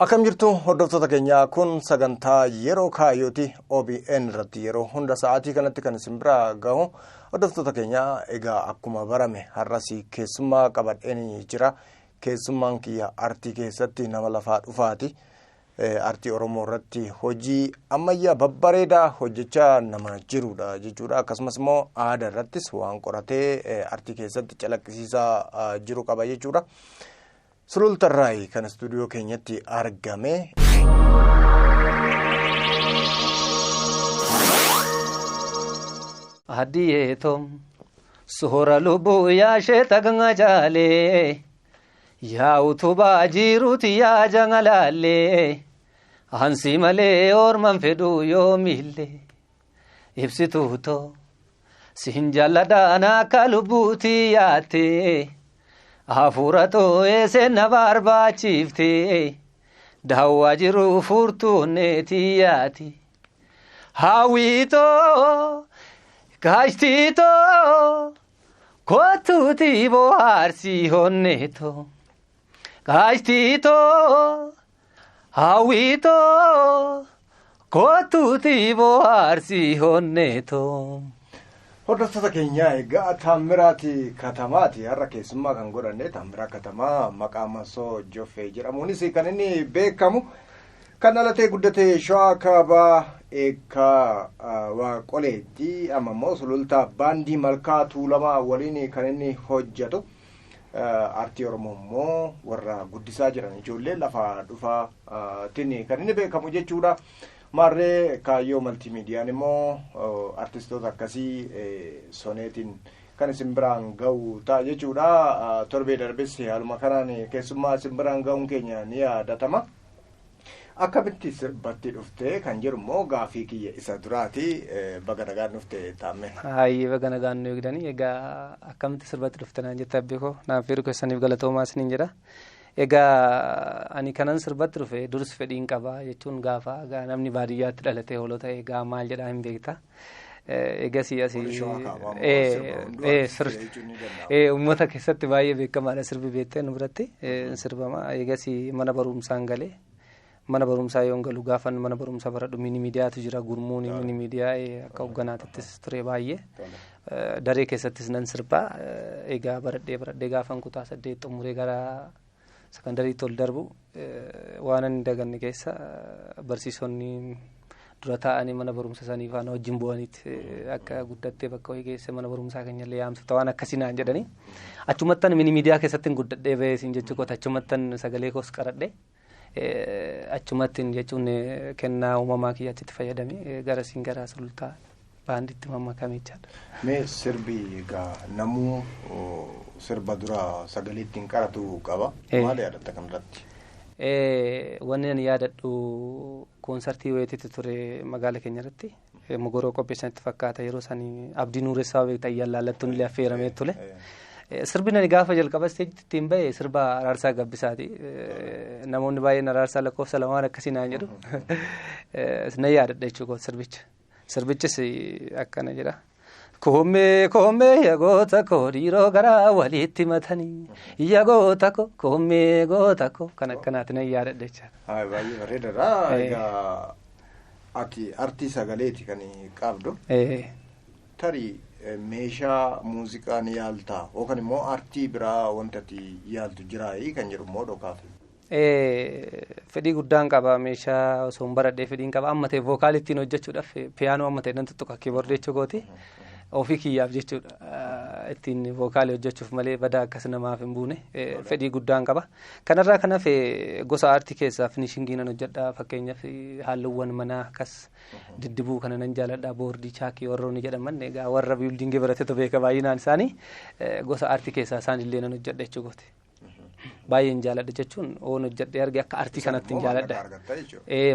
Akkam jirtu hordoftoota keenyaa, kun sagantaa Yeroo Kaayyooti, OBN irratti yeroo hunda sa'aatii kanatti kan isin bira gahu. Hordoftoota keenyaa, egaa akkuma barame har'as keessummaa qabadheen jira. Keessummaan kiyya artii keessatti nama lafaa dhufaati. Artii Oromoo irratti hojii ammayyaa babbareedaa hojjechaa nama jirudha jechuudha. Akkasumas immoo aadaa irrattis waan qoratee artii keessatti calaqqisiisaa jiru qaba jechuudha. Sulultarraayi kan istuudiyoo keenyatti argame. Addiyeetom soora lubbuu yaashee tagangaa jaalee yaa utubaa jiruuti yaa jangalaallee hansi malee orman fedhuu yoomillee ibsituutoo siin jaalladhaan akka lubbuuti yaattee hafuura too'ee na barbaachiftee daawwaa jiru furtuunneetii yaati. Hawwiitoo gaashtiitoo kottuutii bohaarsii honneetoo gaashtiitoo hawwiitoo kottuutii bohaarsii honneetoo. Hordoftoota keenyaa, egaa Taammiraati Katamaati har'a keessummaa kan godhanne. Taammiraa Katamaa maqaa Masoo Joffee jedhamuunis kan inni beekamu. Kan dhalatee guddatee Shawaa Kaabaa, Eekkaa Waaqoleetti. Amma immoo Sulultaa Baandii Malkaa Tuulamaa waliin kan inni hojjetu. Artii Oromoo immoo warra guddisaa jiran ijoollee lafaa dhufaatiin kan inni beekamu jechuudha. Maarree Kaayyoo Maltiimiidiyaan immoo artistoota akkasii soneetiin kan isin biraan ga'u ta'a jechuudha. Torbee darbes haaluma kanaan keessummaa isin biraan ga'uun keenya ni yaadatama. Akkamitti sirbatti dhuftee kan jedhu immoo gaafii kiyya isa duraati. Baga nagaan dhufte, Taammee. Hayyee, baga nagaan nu eegdanii. Egaa akkamitti sirbatti dhufte naan jette, abbeekoo naaf firuu keessaniif galatoomaa isiniin jedha. Egaa ani kanan sirbatti dhufe durus fedhiin qaba jechuun gaafa namni baadiyyaatti dhalatee hoolota egaa maal jedhaa hin beekta. Egasii asii uummata keessatti baay'ee beekamaadha sirbi, beektee, nu biratti sirbama. Egasii mana barumsaan galee, mana barumsaa yoon galu, gaafan mana barumsaa baradhu mini miidiyaatu jira, gurmuun mini miidiyaa akka hoogganaatittis ture baay'ee. Daree keessattis nan sirbaa. Egaa baradhee baradhee gaafan kutaa 8 xumuree gara sakandariitti ol darbu, waan ani daganne keessa barsiisonni dura taa'anii mana barumsa sanii faana wajjin bu'aniiti akka guddattee bakka wayii geesse mana barumsaa keenyallee yaamsita waan akkasii naan jedhanii, achumattan mini miidiyaa keessatti guddadhee bahee siin jechuu koota. Achumattan sagalee koos qaradhee, achumattiin jechuun kennaa uumamaa kiyya achitti fayyadame gara siin gara Sulultaa Baanditti mammakame jechaadha. Mee sirbi egaa namuu sirba dura sagalee ittiin qaratu qaba. Maal yaadatta kanarratti? Wanni ani yaadadhu koonsartii wayiititti ture magaala keenya irratti. Mogoroo qopheessanitti fakkaata, yeroo sanii Abdii Nuuressaa beektaa, ayyaan laallattuun illee affeeramee ture. Sirbi ani gaafa jalqaba isteejitti ittiin bahe sirba Araarsaa Gabbisaati. Namoonni baay'een Araarsaa lakkoofsa lamaan akkasii naan jedhu. Nan yaadadha jechuudha sirbicha. Sirbichis akkana jedha. Koomee koomee yagoota koo dhiiroo garaa walitti matanii yagoota koo koomee goota koo kan akkanaati nan yaadadha jechaadha. Baay'ee bareedaadha. Egaa ati artii sagaleeti kan qabdu. Tarii meeshaa muuziqaa ni yaaltaa yookaan immoo artii biraa wanta ati yaaltu jiraayii kan jedhu immoo dhokaaf. Fedhii guddaan qaba. Meeshaa osoo hin baradhee fedhiin qaba. Amma ta'e vocal ittiin hojjechuudhaaf piyaanoo amma ta'e nan tuttuqa, keyboardii jechuu kooti. Ofii kiyyaaf jechuudha, ittiin vocal hojjechuuf malee badaa akkas namaaf hin buune. Fedhii guddaan qaba. Kanarraa kan hafe gosa aartii keessaa finishingii nan hojjedha. Fakkeenyaaf halluuwwan manaa akkas diddibuu kana nan jaaladha. Boordii, chaakii warroonni jedhaman, egaa warra buildingii baratetu beeka baay'inaan isaanii, gosa aartii keessaa isaan illee nan hojjedha jechuu kooti. Baay'een jaaladha jechuun oon hojjedhee arge akka aartii kanatti hin jaaladha.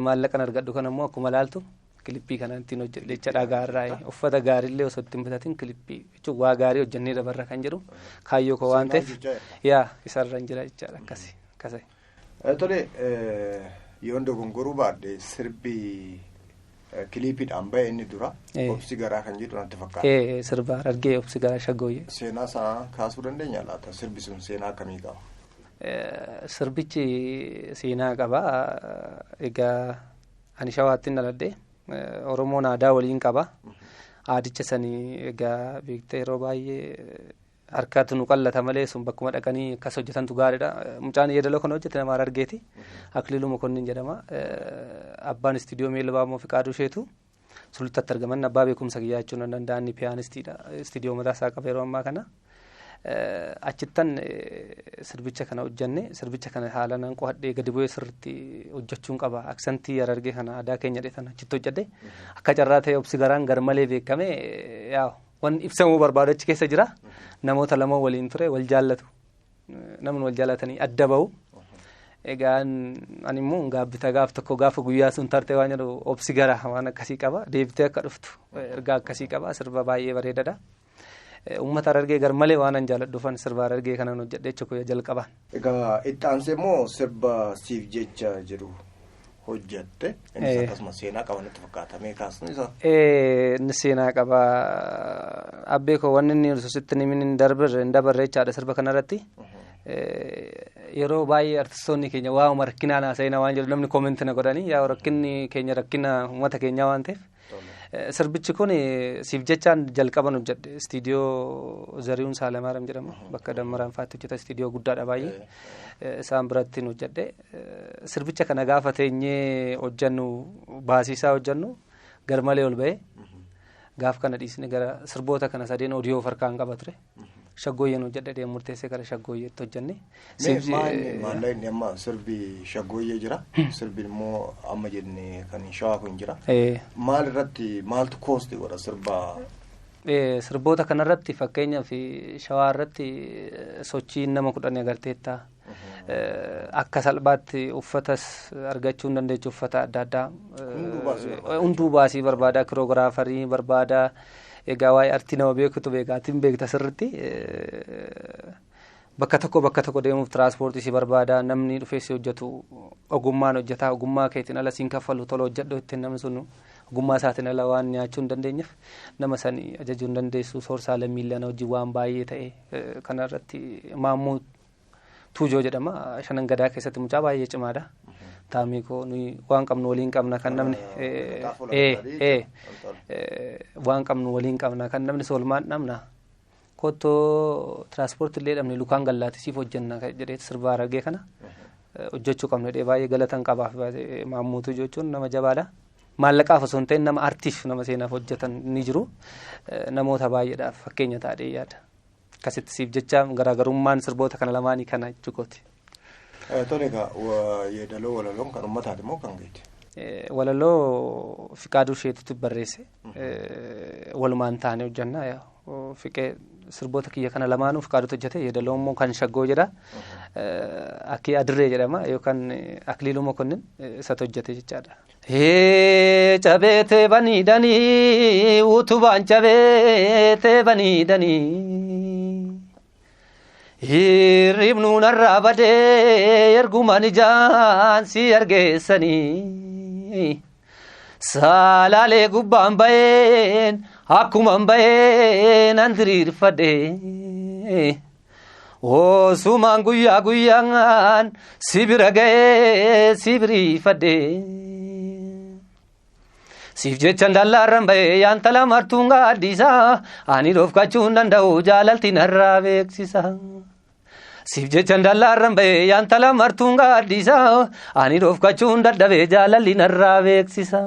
Maallaqan argadhu kan ammoo akkuma laaltu kilippii kana ittiin hojjedhe jecha. Dhagaarraa uffata gaariillee osoo ittiin bitatin kilippii jechuun waa gaarii hojjennee dabarra kan jedhu kaayyoo koo waan ta'eef, yaa isarra hin jira jechaadha, akkasi akkasi. Tole, yoon dogongoruu baadhe sirbi Kiliipiidhaan ba'e inni dura. Obsi garaa kan jedhu natti fakkaata. Sirba Harargee obsi garaa shaggooyyee. Seenaa isaa kaasuu dandeenya laata? Sirbi sun seenaa akkamii qaba? Sirbichi seenaa qaba. Egaa ani shawaatti dhaladhe. Oromoon aadaa waliin qaba. Aadicha sanii egaa beektee yeroo baay'ee harkatu nu qallata malee sun bakkuma dhaqanii akkas hojjetantu gaariidha. Mucaan yeedaloo kana hojjete nama Harargeeti. Akiliiluu Mokonnin jedhama. Abbaan istiidiyoo Meelbaa immoo Fiqaaduu isheetu sulultaatti argaman abbaa beekumsa kiyyaa jechuun nan danda'a inni piyaanistiidha. Istiidiyoo mataa isaa qaba yeroo ammaa kana. Achittan sirbicha kana hojjenne sirbicha kana haala nan qo'adhee gadi bu'ee sirriitti hojjechuun qaba. Aksantii Harargee kana aadaa keenya dheetan achitti hojjedhe. Akka carraa ta'e obsi garaan garmalee beekame yaa'u. Waan ibsamuu barbaadu achi keessa jira. Namoota lama waliin ture wal jaallatu. Namni wal jaallatanii adda bahu. Egaa ani immoo gaabbita gaaf tokko gaafa guyyaa sun tarte waan jedhu obsi garaa waan akkasii qaba. Deebitee akka dhuftu ergaa akkasii qaba. Sirba baay'ee bareedaadha. Uummata Harargee garmalee waan an jaalladhuufan sirba Harargee kanan hojjedhe jechuudha jalqabaan. Egaa itti aansee immoo sirba siif jecha jedhu hojjette innis akkasuma seenaa qaba natti fakkaata mee kaasni isaa. Inni seenaa qaba. Abbee koo wanni inni sitti hin dabarre jechaadha sirba kanarratti. Yeroo baay'ee artistoonni keenya waa'uma rakkinaan haasa'ina waan jedhu namni koomenti na godhanii yaa rakkinni keenya rakkina uummata keenyaa waan ta'eef. Sirbichi kun siif jechaan jalqaban hojjedhe istiidiyoo Zarihuun Saalamaaram jedhama bakka Dammaraan fa'aatti hojjeta istiidiyoo guddaadha baay'ee isaan biratti hojjedhe sirbicha kana gaafa teenyee hojjennu baasiisaa hojjennu garmalee ol ba'ee gaaf kana dhiisne gara sirboota kana sadeen odiyoo farkaan qaba ture. Shaggooyyeen hojjedhe deemu murteessee gara shaggooyyeetti hojjenne. Maallaqni amma sirbi shaggooyyee jira. Sirbi immoo amma jenne kan shawaa kun jira. Maal irratti maaltu koosti godha sirba? Sirboota kanarratti fakkeenyaaf shawaa irratti sochiin nama 10 agarteetta. Akka salphaatti uffatas argachuu hin dandeechu uffata adda addaa. Hunduu baasii barbaada kiroogiraafarii barbaada. Egaa waa'ee artii nama beekutu beekaatiin beekta sirriitti bakka tokko deemuuf tiraanspoortii si barbaada namni dhufee si hojjetu ogummaan hojjeta ogummaa keetiin ala siin kaffalu tola hojjedhu ittiin namni sun ogummaa isaatiin ala waan nyaachuu hin dandeenyeef nama sani ajajuu hin dandeessu soorsaa lammiilee hojii waan baay'ee ta'e kanarratti Maammuu Tuujoo jedhama shanan gadaa keessatti mucaa baay'ee cimaadha. Taamii koo nuyi waan qabnu waliin qabna kan namni waan qabnu waliin qabna kan namni soolmaan dhabna kottoo tiraanspoortii illee dhabne lukaan gallaatisiif hojjenna jedhee sirba Harargee kana hojjechuu qabna jedhee baay'ee galatan qabaaf Maammuutu jechuun nama jabaadha. Maallaqaaf osoo hin ta'in nama artiif nama seenaaf hojjetan ni jiru namoota baay'eedhaaf fakkeenya taatee yaada. Akkasitti siif jecha garaagarummaan sirboota kana lamaanii kana jechuukooti. Tole egaa yeedaloo walaloon kan uummataati moo kan geeti? Walaloo Fiqaaduu isheetutti barreesse. Walumaan taane hojjannaa fiqee sirboota kiyya kana lamaanuu Fiqaaduutu hojjete yeedaloo immoo kan shaggoo jedha. Akii Adirree jedhama yookaan Akiliiluu Mokonnin isatu hojjete jechaadha. Cabeetee baniidhanii utubaan cabeetee baniidhanii. Hirribnu narraa badee ergumaan ijaan si argeessanii. Salaalee gubbaan ba'een akkumaan ba'een an diriirfadhe. Osumaan guyyaa guyyaan si bira ga'ee si biriifadhe. Siif jechaan dallaarraan ba'ee yaantala martuun gaaddisa ani dhoofkachuu hin danda'u jaalalti narraa beeksisa. Siif jechaan dallaarraan ba'ee yaantala martuun gaaddisa ani dhoofkachuu hin dadhabee jaalalli narraa beeksisa.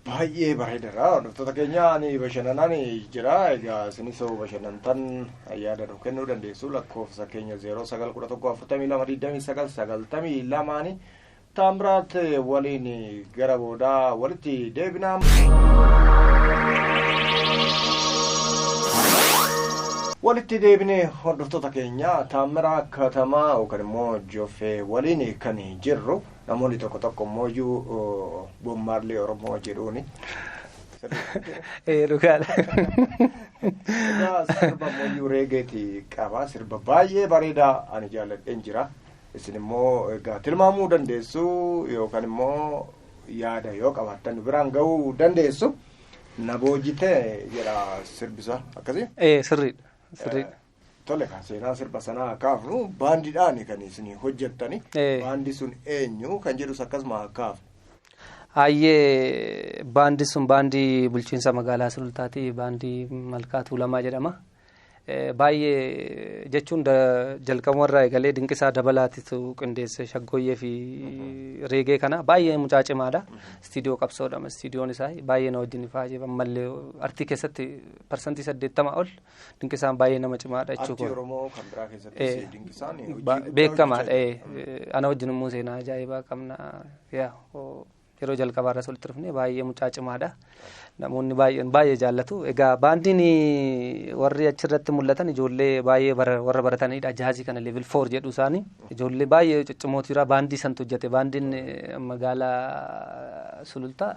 Baay'ee bareedaadha. Hordoftoota keenya ani bashannanaan jira. Egaa isinis bashannantan yaada nuuf kennuu dandeessu lakkoofsa keenya 09 11 42 29 92 Taamiraat waliin gara boodaa walitti deebinaa. Walitti deebinee hordoftoota keenya Taamiraa Katamaa yookaan immoo Joffee waliin kan jirru namoonni tokko tokko immoo iyyuu Bommaarlee Oromoo jedhuuni. Dhugaadha. Egaa sirba immoo reegeeti qaba. Sirba baay'ee bareedaa ani jaalladheen jira. Isin immoo egaa tilmaamuu dandeessu yookaan immoo Yaada yoo qabaattan nu biraan gahuu dandeessu. Na boojitee jedha sirbisa akkasii? Ee, sirriidha. Sirriidha. Tole, kan seenaa sirba sanaa kaafnu baandiidhaan kan isin hojjettani. Baandi sun eenyu kan jedhus akkasuma kaafnu. Hayyee, baandi sun baandii bulchiinsa magaalaa Sulultaati. Baandii Malkaa Tuulamaa jedhama. Baay'ee jechuun jalqabumarraa eegalee Dinqisaa Dabalaatitu qindeesse shaggooyyee fi reegee kana. Baay'ee mucaa cimaadha. Istiidiyoo qabsoodha istiidiyoon isaa. Baay'ee na wajjin ifaajee ammallee artii keessatti 80% ol Dinqisaan baay'ee nama cimaadha jechuudha. Artii Oromoo kan biraa keessattis Dinqisaan hojii beekamaadha. Ana wajjin immoo seenaa ajaa'ibaa qabna. Yeroo jalqabaa irra walitti dhufne baay'ee mucaa cimaadha. Namoonni baay'een baay'ee jaallatu. Egaa baandiin warri achirratti mul'atan ijoollee baay'ee warra baratanidha. Jaazii kana level 4 jedhu isaanii. Ijoollee baay'ee ciccimootu jira. Baandii santu hojjete. Baandiin magaalaa Sulultaa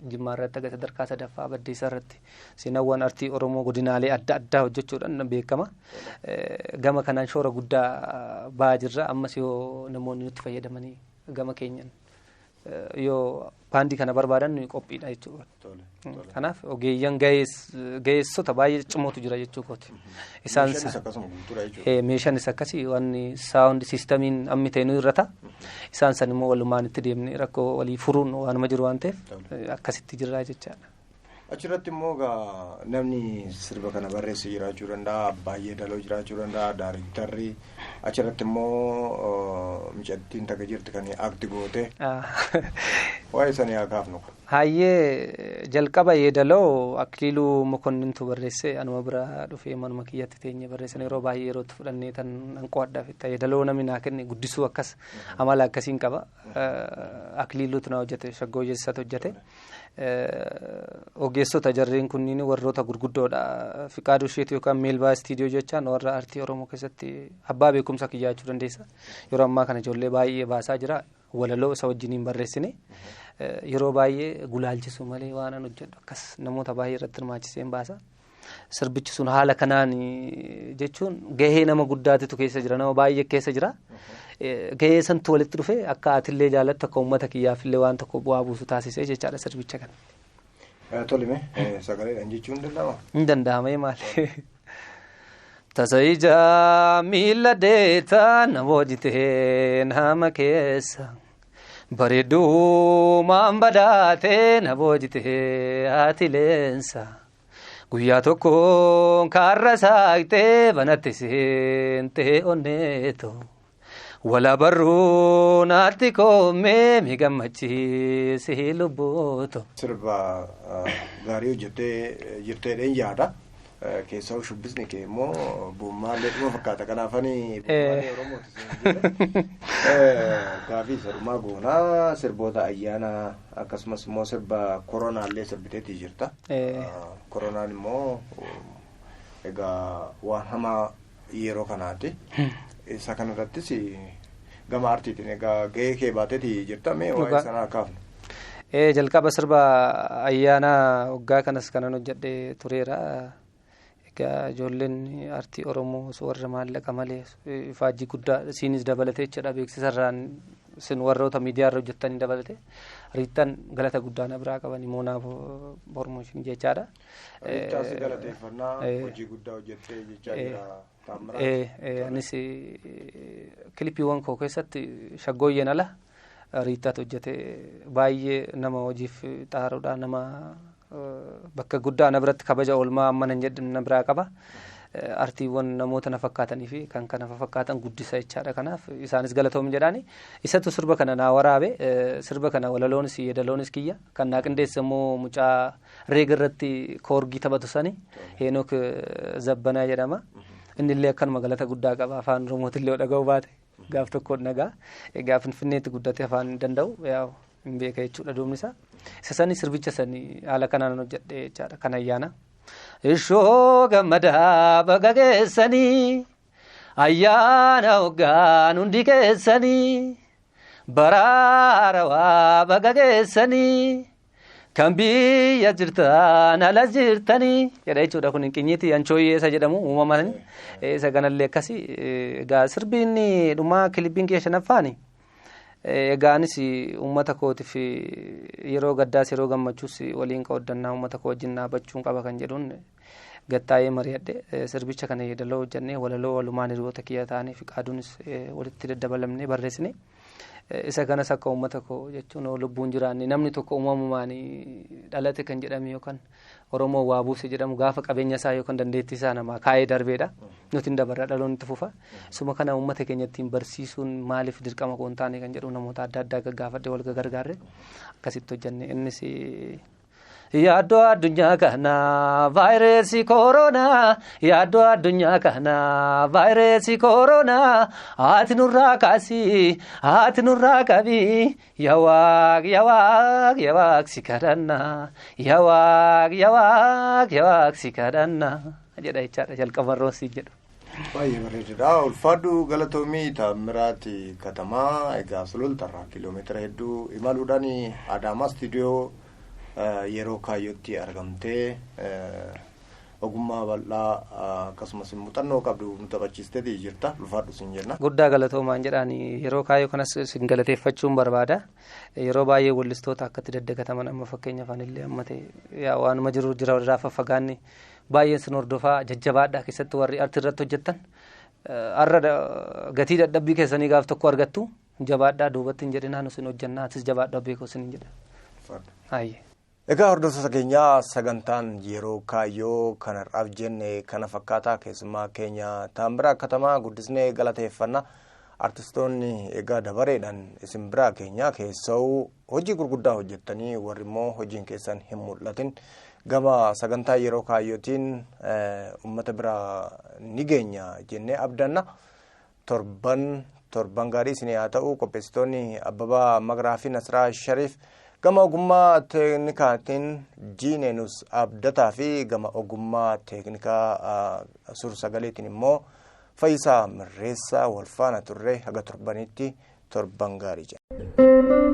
Jimmaa irratti aga sadarkaa sadaffaa, Baddeessaa irratti seenaawwan artii Oromoo godinaalee adda addaa hojjechuudhaan beekama. Gama kanaan shoora guddaa ba'aa jirra. Ammas yoo namoonni nutti fayyadamanii gama keenyan yoo baandii kana barbaadan nuyi qophiidha jechuudha. Kanaaf ogeeyyan ga'eessota baay'ee ciccimootu jira jechuu kooti. Isaan meeshaanis akkasii wanni sound systemiin ammi ta'e nu irrata. Isaan san immoo walumaan itti deemnee rakkoo walii furuun waanuma jiru waan ta'eef akkasitti jirra jechaadha. Achirratti immoo egaa namni sirba kana barreesse jiraachuu danda'a, baay'ee daloo jiraachuu danda'a, daariktarri achirratti immoo mucattiin takka jirti kan act goote. Waa'ee sanii haa kaafnu. Hayyee, jalqaba yeedaloo Akiliiluu Mokonnintu barreesse. Anuma bira dhufee manuma kiyyatti teenye barreessan. Yeroo baay'ee yerootti fudhannee tan nan qo'adhaaf itti yeedaloo namni naa kenne guddisuu akkas amala akkasiin qaba. Akiliiluutu naa hojjete, shaggoo jeessatu hojjete. Ogeessota jarreen kunniin warroota gurguddoodha. Fiqaaduu Isheetu yookaan Meelbaa Istiidiyoo jechaan warra artii Oromoo keessatti abbaa beekumsa kiyyaa jechuu dandeessa. Yeroo ammaa kana ijoollee baay'ee baasaa jira. Walaloo isa wajjiniin barreessine. Yeroo baay'ee gulaalchisu malee waan an hojjedhu akkas namoota baay'ee irratti hirmaachiseen baasa. Sirbichi sun haala kanaan jechuun gahee nama guddaatitu keessa jira, nama baay'ee keessa jira. Gahee santu walitti dhufe akka atillee jaalattu, akka uummata kiyyaafillee waan tokko bu'aa buusu taasisee jechaadha sirbicha kana. Tolime, sagaleedhaan jechuun danda'ama? Hin danda'ama, maali? Tasa ijaa miila deetaa na boojitee nama keessa. Bareedduu badaatee na boojitee ati leensa. Guyyaa tokko kaarra saaqxee banatti seentee onneeto. Wala barruu naatti koomee mi gammachiisee lubbuuto. Sirba gaarii hojjettee jirteedhaan yaada. Keessaa shubbisni kee immoo buummaallee dhuma fakkaata. Kanaafani buummaalee Oromooti. Gaafii sadhumaa goonaa, sirboota ayyaana akkasumas immoo sirba koronaallee sirbiteetii jirta. Koronaan immoo egaa waan hamaa yeroo kanaati. Isa kanarrattis gama artiitiin egaa gahee kee baateetii jirta, mee waa'ee sanaa kaafnu. Jalqaba sirba ayyaana waggaa kanas kanan hojjedhee tureera. Egaa ijoolleen artii Oromoo warra maallaqa malee faajjii guddaa siinis dabalatee jechuudha, beeksisarraan isin warroota miidiyaarra hojjettanii dabalate riittan galata guddaa na biraa qaban Moonaa Promotion jechaadha. Riittaas galateeffannaa, hojii guddaa hojjettee jechaa jira. Anis kilipiiwwan koo keessatti shaggooyyeen ala Riittaatu hojjete. Baay'ee nama hojiif xaaruudha, nama bakka guddaa na biratti kabaja oolmaa amma nan jedhu na biraa qaba. Artiiwwan namoota na fakkaatanii fi kan kana fakkaatan guddisa jechaadha. Kanaaf isaanis galatoomi jedhaani. Isatu sirba kana naa waraabe. Sirba kana walaloonis yeedaloonis kiyya. Kan naa qindeesse immoo mucaa reega irratti koorgii taphatu sani Heenok Zabbanaa jedhama. Inni illee akkanuma galata guddaa qaba, afaan Oromootillee dhaga'uu baate gaaf tokko nagaa. Egaa Finfinneetti guddatee afaan hin danda'u yaa hin beeka jechuudha duubni isaa. Isa sani sirbicha sani haala kanaan hojjedhe jechaadha kan ayyaana. Ishoo gammadaa baga geessanii, ayyaana hoggaan hundi keessanii, baraarawaa baga geessanii, kan biyya jirtan alas jirtanii jedha jechuudha. Kun qinyiiti anchooyyee isa jedhamu uumamaan isa kanallee akkasi. Egaa sirbiin dhumaa kilipiin kee shanaffaani Egaa anis uummata kootiif yeroo gaddaas yeroo gammachuus waliin qooddannaa uummata koo wajjin dhaabbachuun qaba kan jedhuun gattaa'ee mari'adhe sirbicha kana yeedaloo hojjannee walaloo walumaan hiriyoota kiyya ta'anii fi qaaduunis walitti daddabalamnee barreessine. Isa kanas akka uummata koo jechuun lubbuun jiraanne namni tokko uumamumaan dhalate kan jedhame yookaan Oromoo waa buuse jedhamu gaafa qabeenya isaa yookaan dandeettii isaa namaa kaa'ee darbeedha. Nuti hin dabarra dhaloonni itti fufa. Isuma kana uummata keenya ittiin barsiisuun maaliif dirqama koo hin taane kan jedhu namoota adda addaa gaggaafadhe wal gargaarre akkasitti hojjenne innis. Yaaddoo addunyaa kanaa vaayirasii koronaa yaaddoo addunyaa kanaa vaayirasii koronaa haati nurraa kaasii haati nurraa qabii yaa waaq yaa waaq yaa waaq si kadhannaa yaa waaq yaa waaq yaa waaq si kadhannaa jedha jechaadha jalqabarroo si jedhu. Baay'ee bareedaadha. Ulfaadhu galatoomii Taammiraati Katamaa egaa Sulultarraa kiiloomeetira hedduu imaluudhaan Adaamaa istiidiyoo yeroo kaayyootti argamtee ogummaa bal'aa akkasumas muuxannoo qabdu nu taphachiisteeti jirta. Ulfaadhu siin jenna. Guddaa galatoomaan jedhaan yeroo kaayyoo kanas sin galateeffachuun barbaada. Yeroo baay'ee wallistoota akkatti daddagataman amma fakkeenyaaf anillee amma ta'e waanuma jiru jira irraa faffagaanni baay'een sin hordofaa jajjabaadha keessatti warri arti irratti hojjettan har'a gatii dadhabbii keessanii gaaf tokko argattu jabaadhaa duubatti hin jedhinaa nu sin hojjannaa atis jabaadhaa beekoo sin hin jedha. Egaa hordoftoota keenyaa sagantaan yeroo kaayyoo kanarraaf jenne kana fakkaataa keessumaa keenya Taammiraa Katamaa guddisnee galateeffanna. Artistoonni egaa dabareedhaan isin biraa keenya keessa'uu hojii gurguddaa hojjettanii warri immoo hojiin keessan hin mul'atin gama sagantaa yeroo kaayyootiin uummata biraa ni geenya jennee abdanna. Torban gaarii isin haa ta'u qopheessitoonni Abbabaa Magaraa fi Nasraa Shariif gama ogummaa teeknikaatiin Jiineenus Abdataa fi gama ogummaa teeknikaa suur-sagaleetiin immoo Fayyisaa Mirreessaa walfaana turre haga torbanitti torban gaarii jedha.